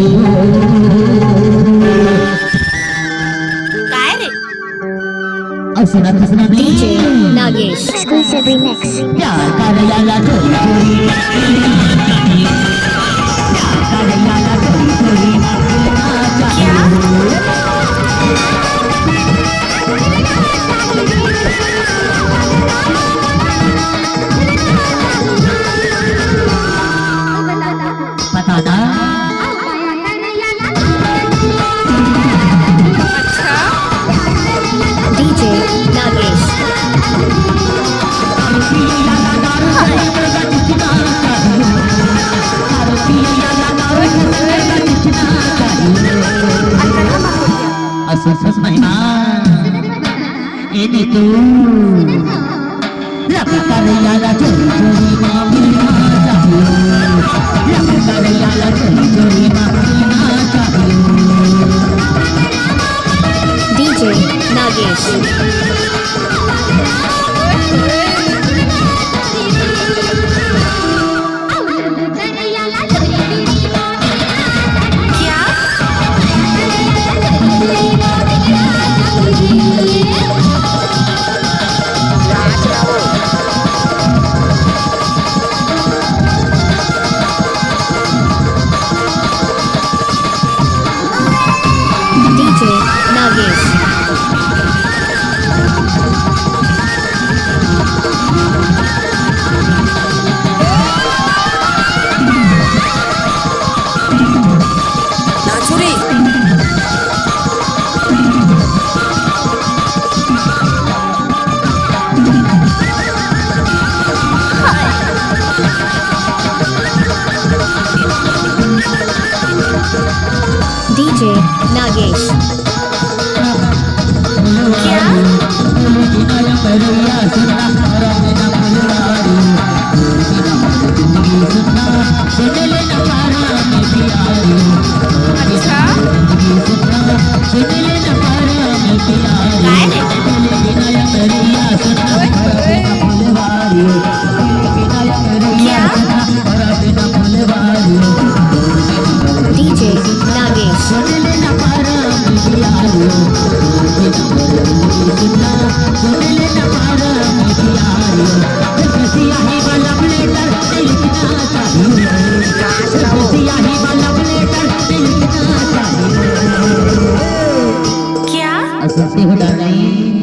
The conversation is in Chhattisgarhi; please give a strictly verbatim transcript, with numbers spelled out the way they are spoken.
काय रे? अउ सुना, सुना DJ नागेश। Exclusive remix। प्यार करे वाला कोई कोई। प्यार करे वाला कोई कोई। क्या? बताना। अच्छा। DJ नागेश। असर महिमा। एने तू। DJ नागेश। क्या? DJ नागेश। नाचुरी। DJ नागेश। क्या? अच्छा। काय रे? ओए, ओए। क्या? DJ नागेश। क्या? असर से होता नहीं।